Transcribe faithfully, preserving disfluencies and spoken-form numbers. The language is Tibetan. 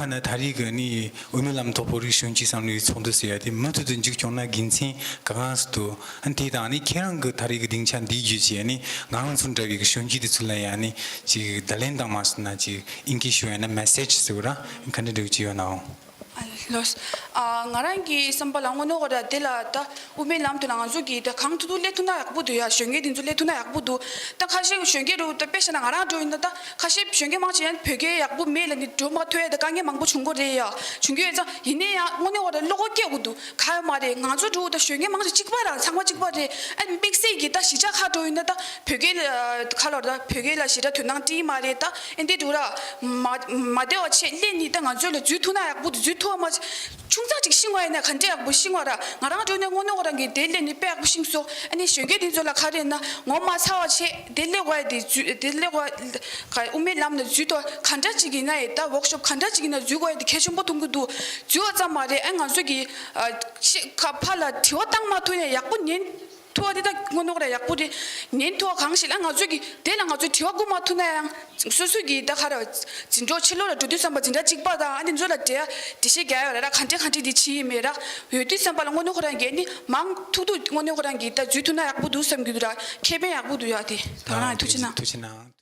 ཨ་ནི་ད་རེས་ཀྱི་ནི་དབུ་མའི་ལམ་ཐོག་བོད་རིགས་གཞོན་སྐྱེས་བསམ་བློའི་ཚོགས་འདུ་ཟེར་ཡ་དེ་མུ་མཐུད་དུ་མཇུག་སྐྱོང་ན་དགེ་མཚན་ག་གང་ཟེར་དུ། ཨ་ནི་དེ་དང་ནི་ཁྱེད་རང་གི་ད་རེས་ཀྱི་སྡིངས་ཆ་འདིའི་བརྒྱུད་བྱས་ནི་ང་རང་ཚོ་འདྲ་བའི་གི་གཞོན་སྐྱེས་དེ་ཚོ་ལ་ཡ་ནི་ཅིག་བརྡ་ལན་དང་མ་ཟེར་ན་ཅིག་ཨིན་སྐད་ཞུ་ཡ་ན་མེ་སེ་ཇི་ཟེར་བ་ར་ག་འདྲ་འདྲ་བོ་ཅིག་ཡོད་ནའང་། ལོས། ང་རང་གི་བསམ་པ་ལ་དངོས་གནས་ཁོ་ར་དེ་ལ་ད་དབུ་མའི་ལམ་དུ་ལ་ང་ཚོ་གིས་ད་གང་ཐུབ་ཐུབ་སླེབས་ཐུབ་ན་ཡག་པོ་འདུག་ཡ། གཞོན་སྐྱེས་དེ་ཚོ་སླེབས་ཐུབ་ན་ཡག་པོ་འདུག་ད་ཁ་ཤས་གཞོན་སྐྱེས་རུ་ད་དཔེ་བཞག་ན་ང་རང་འགྲོ་ཡིན་ན་ད་ཁ་ཤས་གཞོན་སྐྱེས་མང་ཆེ་ཡང་བོད་སྐད་ཡག་པོ་མེད་ལ་ནི་འགྲོ་མ་ཐུབ་ཡ་ད་དཀའ་ངལ་མང་པོ་བྱུང་གི་རེད་ཡ། བྱུང་གི་ཡོད་ཙང་ཡིན་ནའི་ཡང་དངོས་གནས་ཁོ་ར་བློ་ཁོག་སྐྱེ་དགོས་འདུག་ག་ཡོད་མ་རེད། ང་ཚོ་འགྲོ་ད་གཞོན་སྐྱེས་མང་ཆེ་གཅིག་པ་ར་ཚང་མ་གཅིག་པ་རེད། ཨ་དམིགས་བསལ་གྱི་ད་གཞིས་ཆགས་ཁག་འགྲོ་ཡིན་ན་ད་བོད་སྐད་ཁ་ལོར་ད་བོད་སྐད་ལ་ཞེ་དྲག་དོ་སྣང་སྤྲད་མ་རེད། ད་ཨེ་འདི་འགྲོ་ར་མ་མ་བདེ་བ་ཆེ་སླེབས་ནི་ད་ང་ཚོ་ལ་འཛུལ་ཐུབ་ན་ཡག་པོ་འདུག་འཛུལ་ཐུབ་བ་མ་ཆུང་ཙག་ཅིག་ཤིང་བ་ཡིན་ན་ག་འདྲ་ཡག་པོ་ཤིང་བ་ར། ང་རང་འགྲོ་ནས་དངོས་གནས་ཁོ་རང་གིས་དེ་སླེབས་ནས་དཔེ་ཡག་པོ་ཤིང་སོང་། ཨ་ནི་གཞོན་སྐྱེས་དེ་ཚོ་ལ་ག་རེ་ན་ངོ་མ་ཚ་བ་བྱས་དེ་སླེབས་དགོས་ཡ་དེ་འཛུལ་དེ་སླེབས་དགོས་ཡ་དབུ་མའི་ལམ་ནས་འཛུལ་ཐོག་ག་འདྲ་ཅིག་ཡིན་ན་ཡི་ད་ཝོག་ཤོབ་ག་འདྲ་ཅིག་ཡིན་ན་འཛུལ་དགོས་ཡ་དེ་གལ་ཆེན་པོ་མཐོང་གི་འདུག་འཛུལ་བ་ཙམ་མ་རེད། ཨ་ང་ཚོ་གིས་ཤི་ཁ་ཕར་ལ་དྲི་བ་བཏང་མ་ཐུབ་ན་ཡག་པོ་ཉན་ཐུབ་པ་དེ་ད་དངོས་གནས་ཁོ་རང་ཡག་པོ་རེད། ཉན་ཐུབ་པ་གང་ཞིག་ལ་ང་ཚོ་གིས་དེ་ལ་ང་ཚོས་དྲི་བ་བསྐུར་མ་ཐུབ་ན་ཡང་སོ་སོ་གིས་ད་ག་ར་འཛིན་གྲོགས་ཕྱི་ལོགས་ལ་འགྲོ་དུས་ཙམ་པ་འཛིན་གྲྭ་གཅིག་པ་དང་ཨ་ནི་ཚོ་ལ་འགྲེལ་འགྲེལ་བཤད་རྒྱག་ཡོད་ར་ར་ག་འདྲ་ག་འདྲ་འདི་བྱེད་ཡིན་མེད་ར་ཡོད་དུས་ཙམ་པ་ལ་དངོས་གནས་ཁོ་རང་གིས་ནི་མང་ཐུག་ཐུག་དངོས་གནས་ཁོ་རང་གིས་ད་འཛུལ་ཐུབ་ན་ཡག་པོ་འདུག་བསམ་གྱི་འདུག་ར། ཁེ་ཕན་ཡག་པོ་འདུག་ཡ་དེ་ད་ག་རང་ཐུགས་རྗེ་གནང་། ཐུགས་རྗེ་གནང་།